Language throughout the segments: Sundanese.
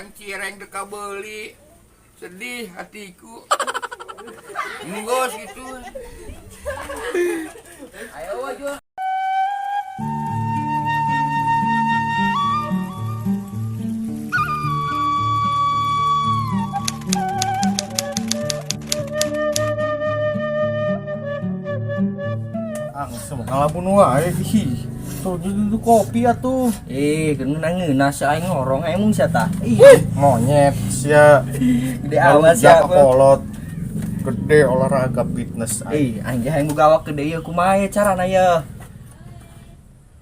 Hayang cireng teu kabeli. Sedih hatiku. Enggos gitu. Ayo aja. Langsung ngalamun wae ih. Tuh itu kopi atuh. Eh, kena ngeunah si aing ngorong aing mung sia tah. Ih, Monyet sia. Gede amat sia. Jaka kolot. Gede olahraga fitness aing. Eh, aing ge hayang boga awak gede ieu kumaha ya carana ye?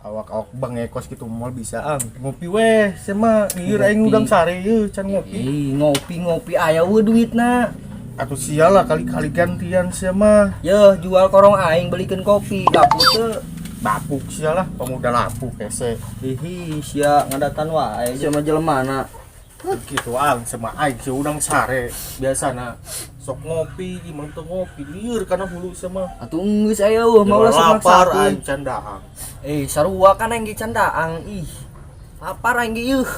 Awak-awak bang ekos gitu moal bisa ang. Ngopi weh, sia mah lieur aing Ngopi. udang sare ieu can ngopi. Eh, ngopi-ngopi aya we duitna. Atuh sia lah kali-kali gantian sia mah. Yeuh, jual korong aing belikeun kopi, gapuk teu. Bapuk sia lah, pemuda lapuk hese. Ih, sia ngadatan wae sama jelemana. Gitu ang sama aing si udang sare biasana sok ngopi gimana tuh ngopi lieur kana hulu sia mah. Atuh geus aya eueuh mau lah sok Lapar maksakeun. aing can daang. Eh, sarua kan aing ge can daang. Ih. Lapar aing ge yeuh.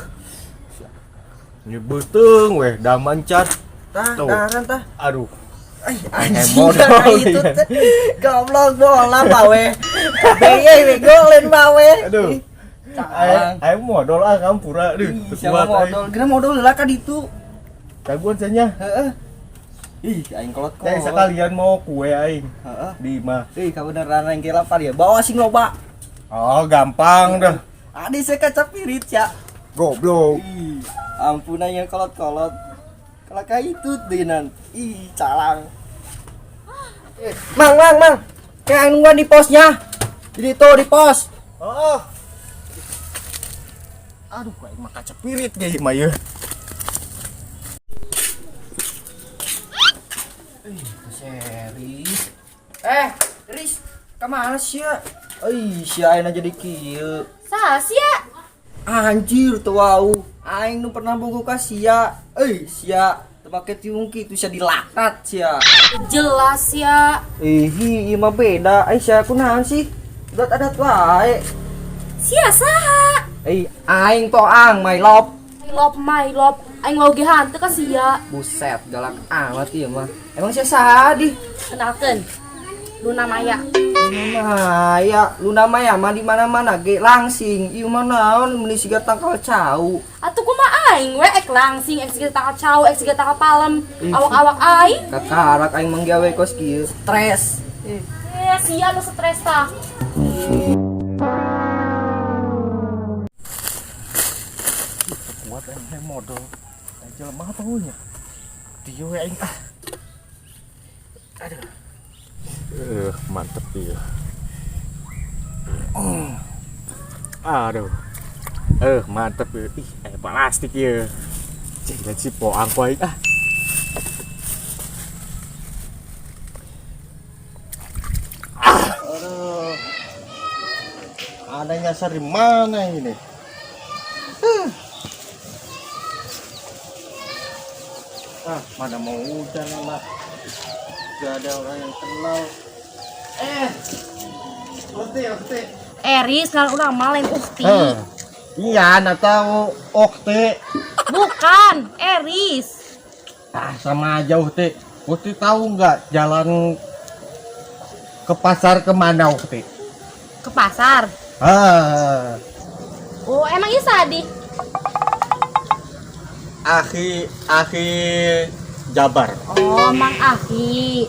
Nyebeuteung weh daman cat. Tah, Tuh. daharan tah. Aduh. Eh, anjing modal, itu iya. teh. Goblok bola bawe. Beye bego lain bawe. Aduh. Calang. Aing modal ah kampura aduh. Ih, siapa modal? Geuna modal heula ka ditu. Jagoan cenah. Heeh. Ih, aing kolot Teh kolot. sekalian mau kue aing. Heeh. Di mah. Ih, kabeneran aing ge lapar ya. Bawa sing loba. Oh, gampang dah. Adi saya kaca pirit ya. Goblok. Ih, ampun aing kolot-kolot. Kalau kayak itu denan. Ih, calang. Eh, mang, mang, mang. Kayak aing nungguan di posnya. Jadi tuh di pos. Oh. Aduh, aing mah kaca pirit ge mah ye. Seri. Eh, Riz, kemana sih ya? Ih, si aing aja di kieu. Saha sia? Anjir tuh wau. Aing nu pernah bogo ka sia. Eh, sia teu make tiung kitu sia dilaknat sia. Jelas ya. Ih, ieu mah beda. Ai sia kunaon sih? Adat-adat wae. Sia saha? Eh, aing toang my love. My love, my love. Aing mau ge hanteu ka sia. Buset, galak amat ieu mah. Emang sia saha di? Kenalkeun. Luna Maya. Luna Maya, Luna Maya mah di mana-mana ge langsing. Ieu mah naon meuni siga tangkal cau. Atuh kumaha aing we ek langsing, ek siga tangkal cau, ek siga tangkal palem. Ih. Awak-awak aing. Kakarak aing manggawe kos kieu. Stres. Eh, sia nu stres tah. Kuat aing modal. Aing jelema apa nya? Dieu we aing ah. Aduh. Mantep ya. Aduh. Mantep ya. Ih, plastik ya. Cek si poang ku aing ah. Aduh. Ada nyasar di mana ini? Ah, mana mau hujan lah. Gak ada orang yang kenal. Ukti, Ukti. Eris ngaran urang mah lain Ukti. Iya, nggak tahu Ukti. Bukan, Eris. Ah, sama aja Ukti. Ukti tahu nggak jalan ke pasar kemana Ukti? Ke pasar? Ah. Oh, emang isa di? Akhi, Akhi Jabar. Oh, Mang Akhi.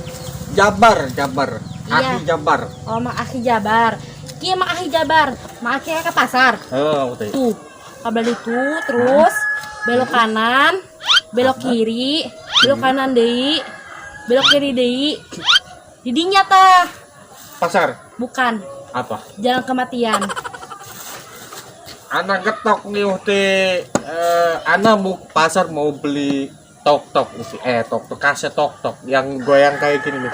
Jabar, Jabar. Iya. Akhi Jabar. Oh, Mang Akhi Jabar. Ki Mang Akhi Jabar. Mang Akhi ke pasar. Oh, Ukti. Tuh, kabel itu terus belok kanan, belok kiri, belok kanan deui, belok kiri deui. Didinya tah. Pasar. Bukan. Apa? Jalan kematian. Anak ketok nih Ukti. Ana mau ke pasar mau beli tok-tok Ukti. Tok-tok, kaset tok-tok yang goyang kayak gini nih.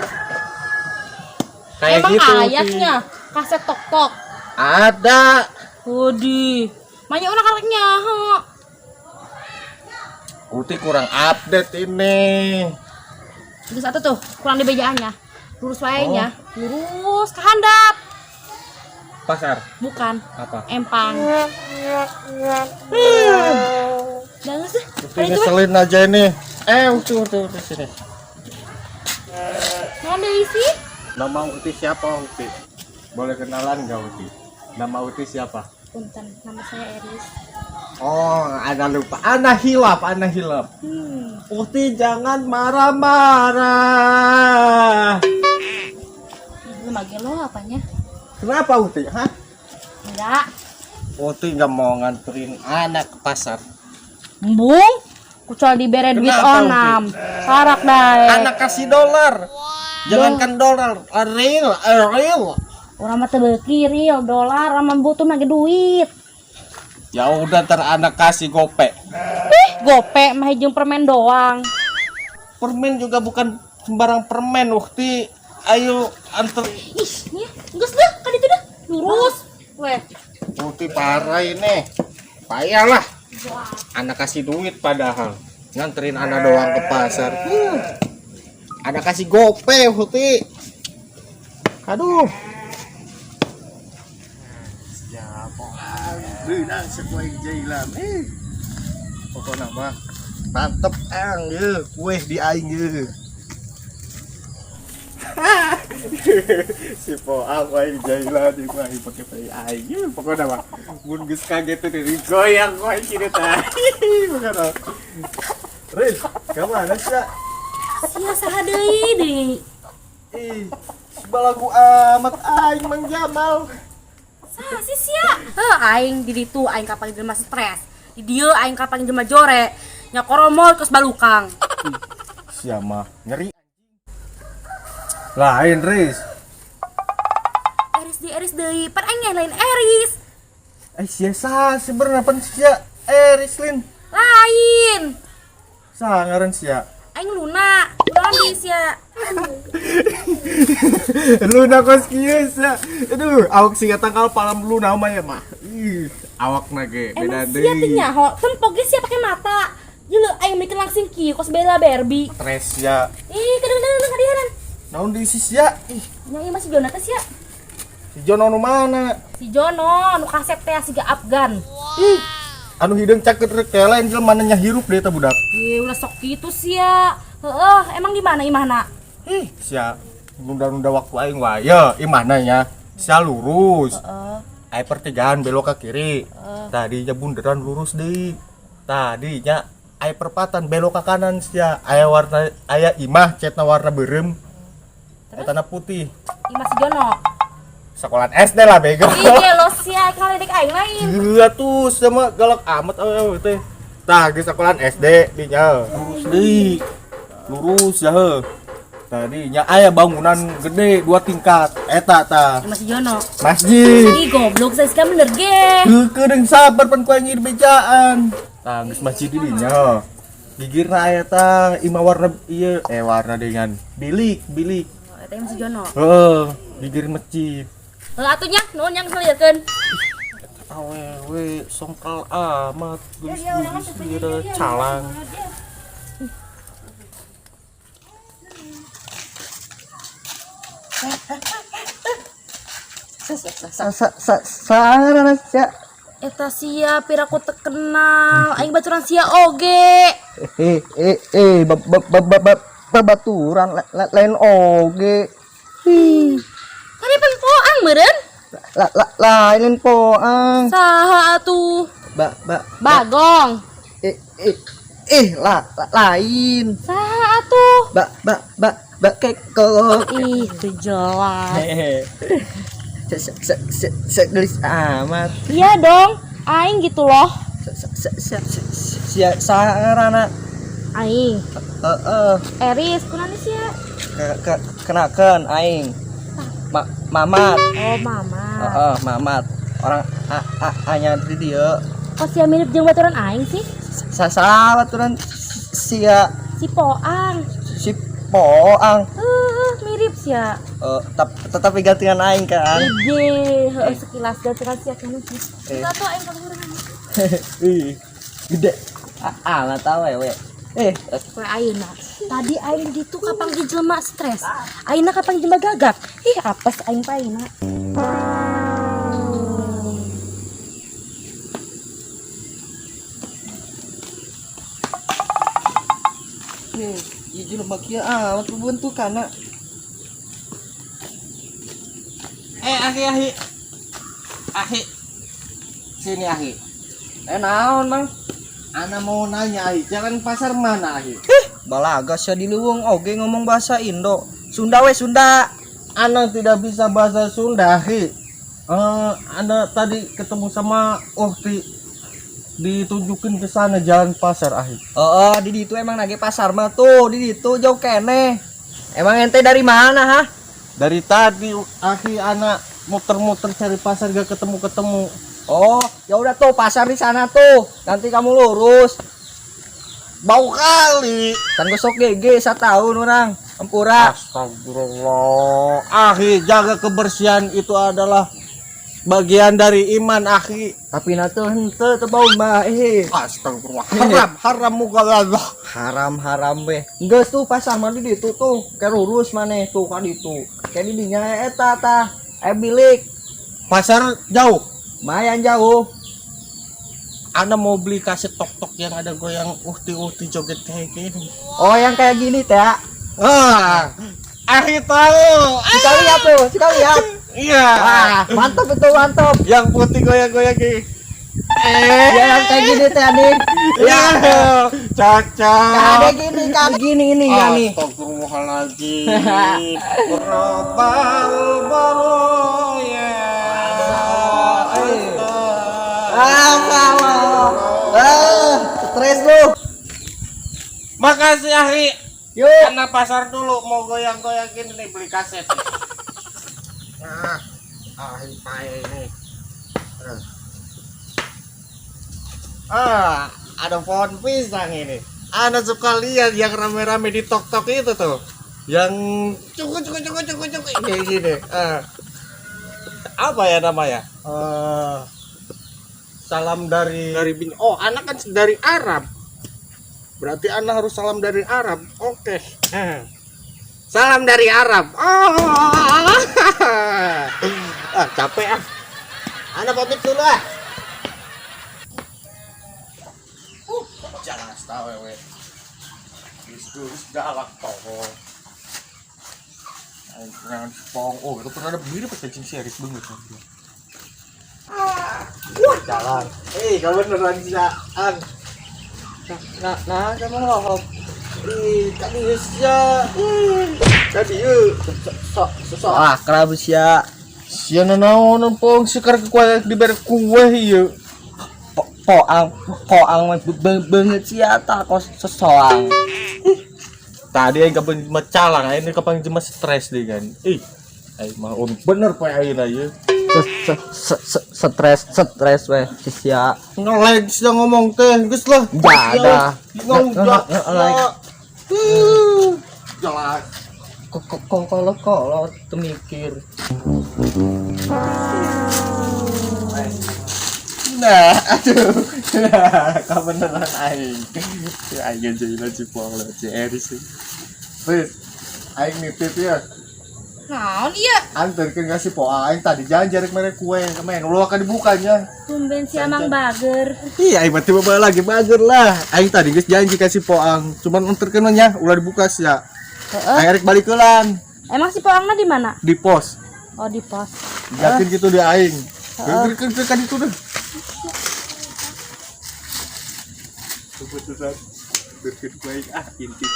Kayak Emang gitu, Ukti. ayahnya kaset tok-tok. Ada. Waduh. Banyak orang kareknya, ha. Ukti kurang update ini. Terus satu tuh, kurang di bejaannya. Lurus wae nya. Lurus ke handap. Pasar. Bukan. Apa? Empang. Jangan sih. Uti ngeselin aja ini. Uti, Uti, Uti sini. Naon deui sih? Nama Uti siapa, Uti? Boleh kenalan nggak, Uti? Nama Uti siapa? Punten, nama saya Eris. Oh, ana lupa. Ana hilap, ana hilap. Uti jangan marah-marah. Belum agak lo apanya? Kenapa Uti? Hah? Enggak. Uti nggak mau nganterin anak ke pasar. Embung, kecuali dibere duit Kenapa, onam. Karak dae. Anak kasih dolar. Jangankan dolar, real, real. Urang mah teu beuki real dolar, urang mah butuh mah duit. Ya udah ntar anak kasih gope. Gope mah jeung permen doang. Permen juga bukan sembarang permen, Ukti. Ayo anter. Ih, nih, geus dah, kan itu dah. Lurus. Weh, Ukti parah ini. Payahlah. Anak kasih duit padahal. Nganterin anak doang ke pasar. Anak kasih gope, Ukti. Aduh. Beunang sesuai jailam. Pokoknya mah mantep ang ye kue di aing ye. Si po apa yang jailan di mah pakai pai aing pokoknya mah mun geus kaget teh goyang goyang kieu teh pokoknya. Riz, kemana sih? sia saha deui deui. Ih, balagu amat aing Mang Jamal. Saha sih sia? Heuh, aing di ditu aing kapan jelema stres. Di dieu aing kapan jelema jore. Nya koromol kos balukang. Sia mah ngeri. Lain Riz. Eris di Eris deui, pan aing lain Eris. Eh sia sah sebenarnya pan sia Eris lin. Lain. Sah ngaran sia. Aing Luna, kunaon deui sia? Luna kos kieu sia. Aduh, awak sia tangkal palam Luna mah ya mah. Ih, awakna ge beda Emang sia teh deui. nyaho, tempo ge sia pake mata. Jeuleuh aing mikir langsung kieu kos Bella Barbie. Stres sia. Ih, kadang-kadang kadihanan. Naon deui si sia? Ih, Nya ieu mah si Jono teh sia. si Jono nu mana? Si Jono nu kasep teh siga Afgan. Ih, anu hideung caket rek teh lain jelema nya hirup deh eta budak. Ih, ulah sok kitu sia. Heeh, emang di mana imahna? Ih, sia nunda-nunda waktu aing wae. Ya, imahna nya. Sia lurus. Heeh. Aya pertigaan belok ke kiri. Tadinya bundaran lurus deui. Tadinya aya perempatan belok ke kanan sia. Aya warna aya imah catna warna beureum. Etana putih. Imah si Jono. Sekolah SD lah bego. Ih, lo sia kaledek aing lain. Gila tuh sama galak amat awewe teh. Tah geus sekolahan SD dinya. Lurus deui. Lurus ya heuh. Tadinya aya bangunan gede 2 tingkat. Eta tah. Imah si Jono. Masjid. Ih, goblok saya sekarang bener ge. Heukeun sabar pan ku aing bejaan. Tah geus masjid di dinya. Gigirna aya tah imah warna ieu warna dengan bilik, bilik. Oh, eta imah si Jono. Heeh, gigir masjid. Heuh atuh nya, nuhun yang saliekeun. Awewe songkal amat geus geus calang. Sa sa sa sa sia. Eta sia piraku teu kenal, aing baturan sia oge. Eh eh eh ba ba ba ba ba babaturan lain oge. Ih. Tadi penpoang meureun? La la lain poang. Saha atuh? Ba ba Bagong. eh eh eh la, la lain. Saha atuh? Ba ba ba ba keko. Ih, teu jelas. Se se se se se gelis amat. Iya dong, aing gitu loh. Se se se se sia sarana. Aing. Heeh. Eris, kunaon sia? Ke ke kenakeun aing. Ma Mamat. Oh, Mama. Heeh, Mamat. Orang a a anya di dieu. Kok sia mirip jeung baturan aing sih? Sa sa baturan sia Si Poang. si Poang. Heeh, mirip sia. Tetapi gantian aing kan. Ide, heeh sekilas gantian sia kan sih. Eh. Enggak tuh aing kaluhuran. Ih, gede. Ah, nggak tahu ya, we. Kowe ayeuna. Tadi aing di ditu kapanggih jelema stres. Ayeuna kapanggih jelema gagak. Ih, apes aing pa ayeuna. Ieu jelema kieu amat pembentukanna. Ahi ahi. Ahi. Sini ahi. Naon, Mang? Ana mau nanya ahi, jalan pasar mana ahi? Balaga sia di leuweung oge ngomong bahasa Indo. Sunda we Sunda. Ana tidak bisa bahasa Sunda ahi. Ana tadi ketemu sama Uhti, ditunjukin ke sana jalan pasar ahi. Heeh, di ditu emang nage pasar mah tuh, di ditu jauh keneh. Emang ente dari mana, ha? Dari tadi ahi ana muter-muter cari pasar gak ketemu-ketemu. Oh, ya udah tuh pasar di sana tuh. Nanti kamu lurus. Bau kali. Kan gosok GG satahun orang. Ampura. Astagfirullah. Ahi, jaga kebersihan itu adalah bagian dari iman, ahi. Tapi na tuh henteu teu bau mah eh. Astagfirullah. Haram, haram mugalallah. Haram-haram weh. Geus tuh pasar mah di ditu tuh. Ke lurus maneh tuh ka ditu. Ke di dinya eta tah. Bilik. Pasar jauh. Lumayan jauh. Ana mau beli kaset tok-tok yang ada goyang uhti-uhti joget kayak gini. Oh, yang kayak gini teh. Ah, ahi tahu. Kita lihat tuh, kita lihat. Iya. Wah, mantap itu, mantap. Yang putih goyang-goyang gini. Ya, yang kayak gini teh nih. Iya, cocok. Ada gini kan, gini ini ya nih. Astagfirullahaladzim. Robal baroya. Stres lu. Makasih Ahri. Yuk. Karena pasar dulu mau goyang-goyang gini nih beli kaset. Ahri pae ini. Ada pohon pisang ini. Ana suka lihat yang rame-rame di tok-tok itu tuh. Yang cukup cukup cukup cukup cukup kayak gini. Apa ya namanya? Salam dari bin. Oh, anak kan dari Arab. Berarti anak harus salam dari Arab. Oke. Salam dari Arab. Oh. Capek ah. Anak pamit dulu ah. Jangan tahu we. Geus galak toh. Aing pernah pong. Oh, itu pernah ada mirip pakai series banget. Wah, jalan. Kamu beneran sih, Ang. Nah, sama lohop. Ih, tadi sia. Tadi yeuh. Sok akrab sia. Sia nanaon pong sekar kue dibere kue ieu. Poang, poang banget sia ta kos sesoang. Tadi aing kapan macalang, aing kapan cuma stres deh kan. Ih, aing mah bener poe ayeuna ieu. Stres, stres weh sia. Ngelag sia ngomong teh, geus lah. Enggak ada. Ngelag. Jelas. Kok kalau temikir. Nah, aduh. Nah, kebeneran aing. Aing jadi cipong lah, Eris. Please, aing nitip ya. Naon iya? Anterkeun ka si Poa aing tadi janji rek mere kue, kemen ulah akan dibukanya. Tumben si Amang bager. Iya, aing mah tiba lagi bager lah. Aing tadi geus janji ka si Poang, cuman anterkeun nya ulah dibuka sia. Heeh. Aing rek balik heulan Emang si Poangna di mana? di pos. Oh, di pos. Yakin gitu di aing. Keur kan itu deh. Kebetulan berkeun ku aing ah intip.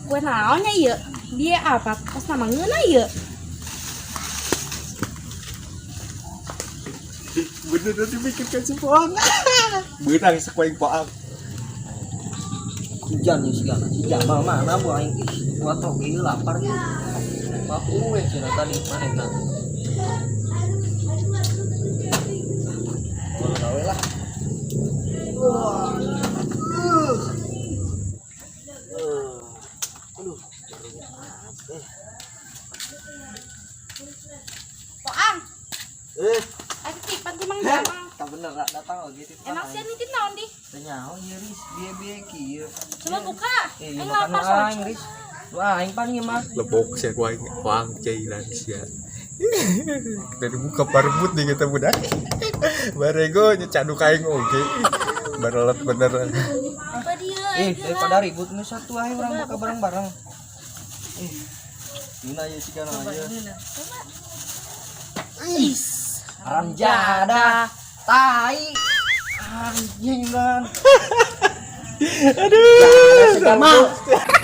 Kue naonnya ieu? Dia apa? Pas nama ngeuna ieu. Bener dipikirkan si Poang. Beunang sakuaing Poang. Hujan nih segala. Si Jamal mana bu aing ih, buat toge lapar nih. Maaf kue cenah tadi manehna. Oh, gawe lah. Poang, Eh, ayo titipan ti Mang Jamal. tak bener datang lagi titipan. Emang sia nitip naon di? Teu nyaho ieu Riz, bieu-bieu kieu. Coba buka. Eh, Aing makan lapar aing soalnya. Riz. Wah, aing pan ieu mah. Lebok sia ku aing Poang cailan sia. Dari buka parbut nih kita budak. Barego nyecaduk aing oge. Berelet bener. Apa dia? Eh, daripada ribut nu satu aja urang buka bareng-bareng. Eh. Ini aja sih kan aja. Is. Haram jadah. Tai. Anjing kan. Aduh. Aduh.